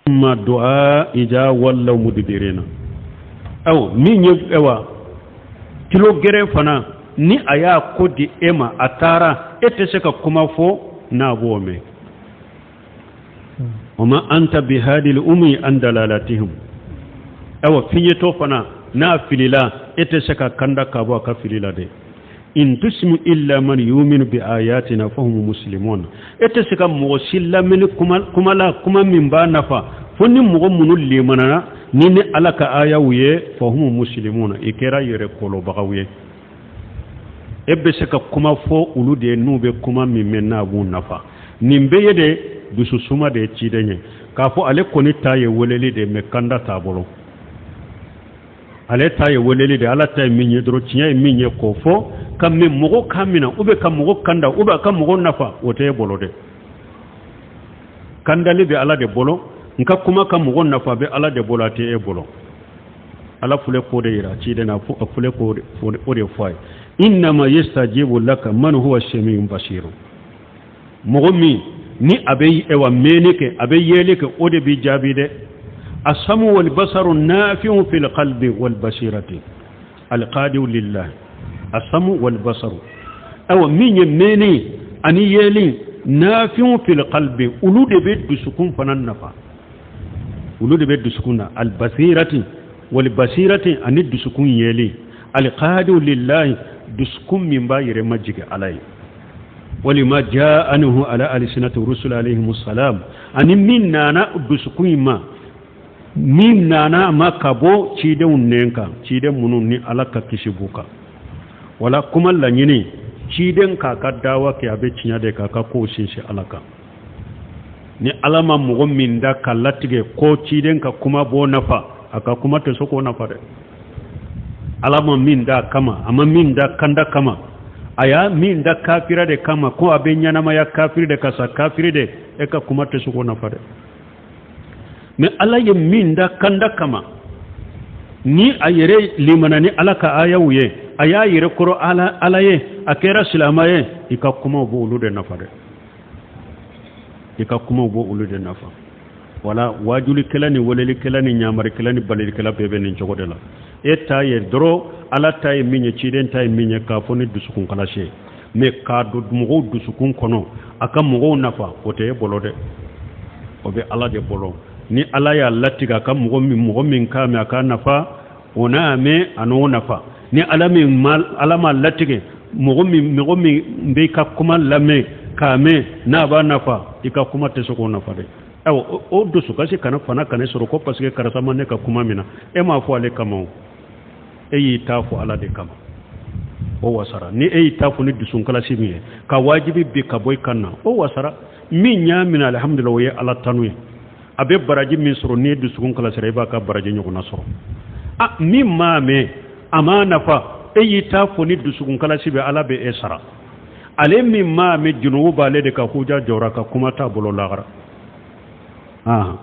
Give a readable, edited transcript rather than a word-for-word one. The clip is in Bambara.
Ma du'a iza wallaw mudbirina. Aw min ye awa tulo geren fana, ni a y'a ko di e ma, a taara, e tɛ se ka kuma fɔ n'a b'o mɛn. Wa ma anta bihadil umi an dalalatihim. Awa fiɲɛtɔ fana, n'a filila, e tɛ se ka kanda ka bɔ a ka fili la dɛ. In tusmiu illa man yuminu bi ayatina fahum muslimun. E tɛ se ka mɔgɔ si lamɛnni kuma la, kuma min b'a nafa, fo ni mɔgɔ minnu limanana ni Ala ka ayaw ye. Fahum muslimun, i kɛra yɛrɛ kɔlɔbagaw ye. E bɛ se ka kuma fɔ olu de ye n'u bɛ kuma min mɛn n'a b'u nafa. Nin bɛɛ ye de dususuma de ye ciden ye, k'a fɔ ale kɔni ta ye weleli de ye, mais kanda t'a bolo. Ale ta ye weleli de, Ala ta ye min ye dɔrɔn, tiɲɛ ye min ye k'o fɔ, ka mɛn mɔgɔ kan minɛ, ou bien ka mɔgɔ kanda, ou bien ka mɔgɔ nafa, o tɛ e bolo dɛ. Kandali bɛ Ala de bolo, nka kuma ka mɔgɔ nafa bɛ Ala de bolo, a tɛ e bolo. Ala filɛ k'o de yira ciden na, a filɛ k'o o de fɔ a ye: innama yastajibu laka man huwa samiun basiru. Mɔgɔ min ni a bɛ ewa mɛnni kɛ, a bɛ yeli kɛ, o de b'i jaabi dɛ. Asamu wal basaru nafi'u fil qalbi wal basirati alqadiu lillah. Asamu wal basaru, awa min ye mɛnni ani yeli, nafi'u fil qalbi, olu de bɛ dusukun fana nafa, olu de bɛ dusukun na. Al basirati wal basirati, ani dusukun yeli, alqadiu lillahi, dusukun min b'a yɛrɛ majigin Ala ye. Walima jaa anhu ala alsinati rusul alayhim salam, ani min nana dusukun in ma, min nana ma ka bɔ cidenw nɛn kan, ciden minnu ni Ala ka kisi b'u kan. Wala kuma laɲini, ciden k'a ka dawa kɛ, a bɛ tiɲɛ de k'a ka kow sinsin Ala kan. Ni Ala ma mɔgɔ min da ka latigɛ ko ciden ka kuma b'o nafa, a ka kuma tɛ se k'o nafa dɛ. Ala ma min da kama, a ma min da kanda kama, a y'a min da kafira de kama, ko a bɛ ɲɛnamaya kafiri de ka sa kafiri de, e ka kuma tɛ se k'o nafa dɛ. Mais Ala ye min da kanda kama, ni a yɛrɛ limana ni Ala ka ayaw ye, a y'a yɛrɛ kɔrɔ Ala, Ala ye, a kɛra silama ye, i ka kumaw b'olu de nafa dɛ, i ka kumaw b'olu de nafa. Wala wajulikɛla ni welelikɛla ni ɲamarikɛla ni balilikɛla bɛɛ bɛ nin cogo de la. E ta ye dɔrɔn, Ala ta ye min ye, ciden ta ye min ye, k'a fɔ ni dusukun kalasi ye, mais k'a don mɔgɔw dusukun kɔnɔ, a ka mɔgɔw nafa, o tɛ e bolo dɛ, o bɛ Ala de bolo. Ni Ala y'a latigɛ a ka mɔgɔ min k'a mɛn, a k'a nafa, o n'a mɛn, a n'o nafa. Ni Ala min ma, Ala m'a latigɛ mɔgɔ min bɛ i ka kuma lamɛn k'a mɛn n'a b'a nafa, i ka kuma tɛ se k'o nafa dɛ. Ayiwa, o dusukasi kana fana kana sɔrɔ ko parce que karisa ma ne ka kuma min na. E m'a fɔ ale kama o, e y'i ta fɔ Ala de kama, o wasara. Ni e y'i ta fɔ ni dusunkalasi min ye ka wajibi bi ka bɔ i kan na, o wasara. Min y'a minɛ, alihamudulila, o ye Ala tanu ye. A bɛ baraji min sɔrɔ n'i ye dusukun kalasira, i b'a ka baraji ɲɔgɔnna sɔrɔ. A min m'a mɛn, a m'a nafa, e y'i ta fɔ ni dusukun kalasi bɛ, Ala bɛ e sara. Ale min m'a mɛn, junubu b'ale de ka huja jɔra, ka kuma t'a bolo lahara. Ah.